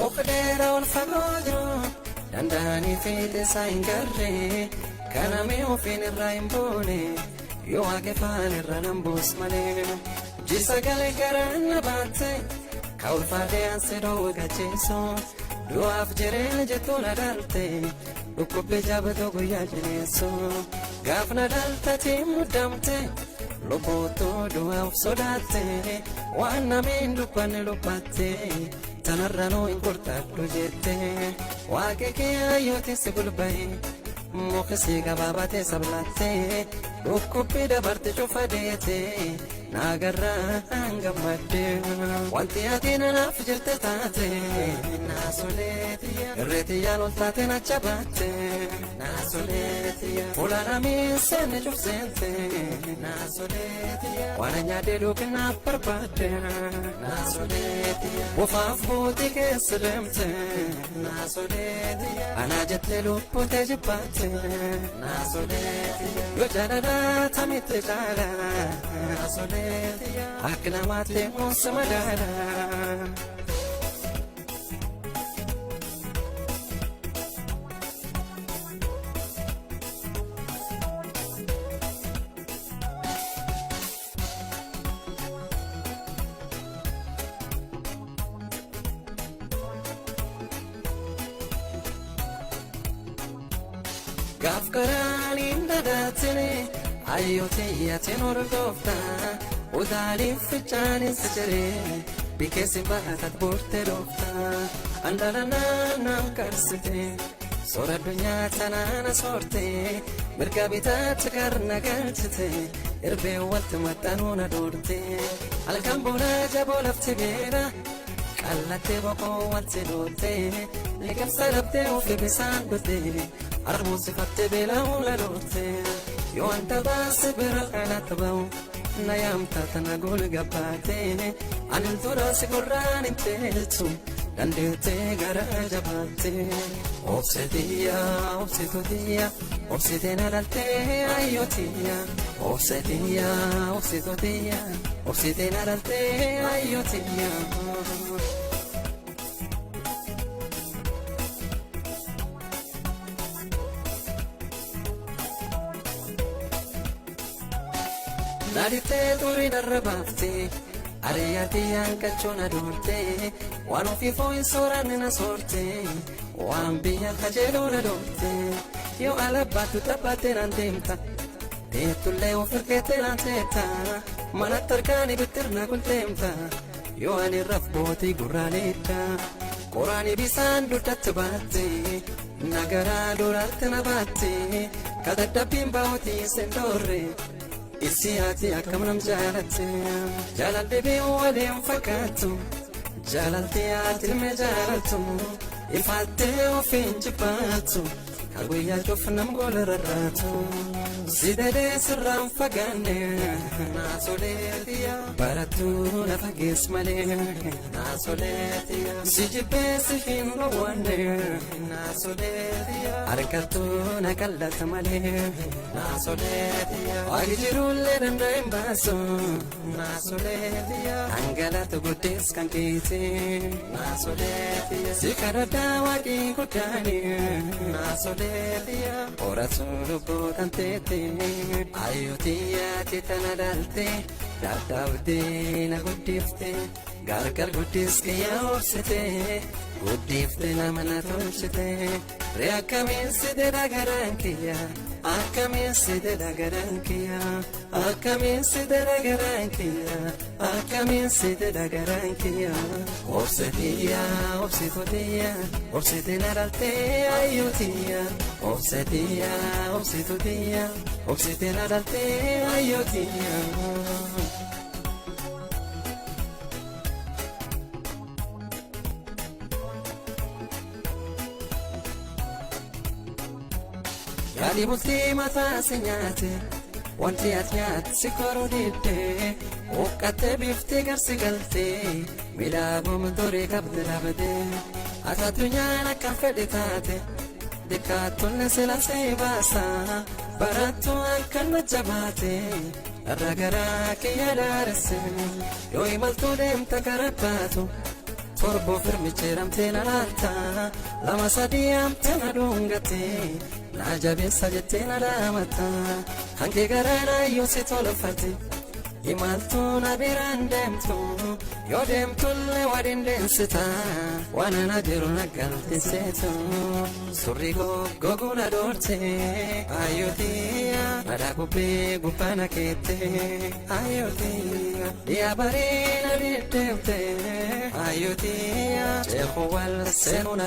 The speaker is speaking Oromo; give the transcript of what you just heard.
Muka dheeraa ol fagoo jiru danda'anii fiixee isaa hin garre kanamee ofiin irraa hin boone yoo waaqeffaan irra nan buus malee. Jisagalee garaan na baatte ka ulfaatee ansi dhoowwe gacheessu du'aaf jireenya jettu na dhalte dhukkubbii jabatu guyyaa jineessu gaaf na dhaltatiin muddamte lubbuutu du'aaf sodaatte waan namiin dubbanne lubbatte tanarra nuu hin qurxadhu jette waaqi kee hayyooti si gulba'e mukisii gabaabatee sablatte dhukkubbii dabarte cufa deete naagarraan gammadde wanti ati nanaaf jirte taate naasoleetiya irreetiyyaan ol taate nacha baatte naasoleetiya fuula namiin seenne cufseente naasoleetiya waan nyaadde duukinaaf barbaadde naasoleetiya bufaaf buutii keessa deemte naasoleetiya anaa jettee lubbutee jibbaatte naasoleetiya yoo jaalalaa tamitti caala naasoleetiya akka namaatti muunsa madaala. Gaaf karaan hin dadaatine ayyootiyyaatiin hordofta utaaliin fichaanin si jiree bikeessi baatat boortee dhoofta andalanaan karsite soora addunyaa tanaana soorte mirga bitaatti karna galchite irbee walti maxxanuu na dhoorte halkan boonaa jaboo lafti beera qallattee boqoo walti dhootte liqimsa dhabdee ofi bisaan dhute armuusifattee beela'uu na dhoorte yoo wanta baase bira kanatti ba'u na yaamta tana gola gabbaate ani tura si gurraan hin teelchu dandeettee gara jabaatte obsetiyya obsitotiyya obsitee na dhaltee ayyotiyya obsetiyya obsitotiyya obsitee na dhaltee ayyotiyya. Naadittee xurii narra baaftee ariyyaatii hanqachuu na doortee waan ofii fooyin sooranne na soortee waan biyya kajeeluu na doortee yoo alabbaattu taphattee naan deemta teettullee of hirkeettee naan teetta manatti harkaan ibittirna kulteemta yoo ani raf bootii gurraaleedha qoraani bisaan dugdatti baatte nagaraa duraatti na baatte kadadhabbiin baawwatii sendoorre. Issi ati akkam nam jaalatte jaalalli biyya waliin fakkaattu jaalalti ati ilme jaalattu ifaattee ofiin jibbaattu ka guyyaa cuuf nam gola rarraatu si dadee sirraan fagaanne naasoleetiya barattuu na fagees malee naasoleetiya si jibbee si hin dhowwanne naasoleetiya harkattuu na qallata malee naasoleetiya waaqi jiruullee danda'e hin baasu naasoleetiya dhangala'aa guddees kan keeti naasoleetiya si kadhadhaa waaqii guddaani naasoleetiya horatu lubbuu kan teete ayyootiyaati tana dhalte dadhabdee na guddifte gargar guddis kiyya obsite guddifte nama na tolchite ree akkamiin si dedha garaan kiyya akkamiin si dedha garaan kiyya akkamiin si dedha garaan kiyya akkamiin si dedha garaan kiyya obsetiyya obsitotiyya obsite na dhaltee ayyotiyya obsetiyya obsitotiyya obsite na dhaltee ayyotiyya. Yaadi bultii mataa si nyaate wanti ati nyaate si koruu diddee huqqattee biiftee garsi galtee miidhaguma durii qabde dhabdee ati addunyaan akka fedhe taate dikkaattoonni sila si baasa barattuu akka na jabaate irra garaa kiyya daaresse yoo imaltuu deemta gara baatu. Torboo firmicheeramtee na laalta, lama sadii amtee na dhungate, na jabeessa jettee na dhaamata. Hanqee garaa yoo si tolfate, imaltuu na biraan deemtu, yoo deemtullee waliin deensita, waan ana jiru na galteseetu. Surri goggoguu na doorte, ayyootiya madaa gubbee gubbaa na keette, ayyootiya dhiyaa bareeda deddeebte, ayyootiya ceekuu wal seenuu na.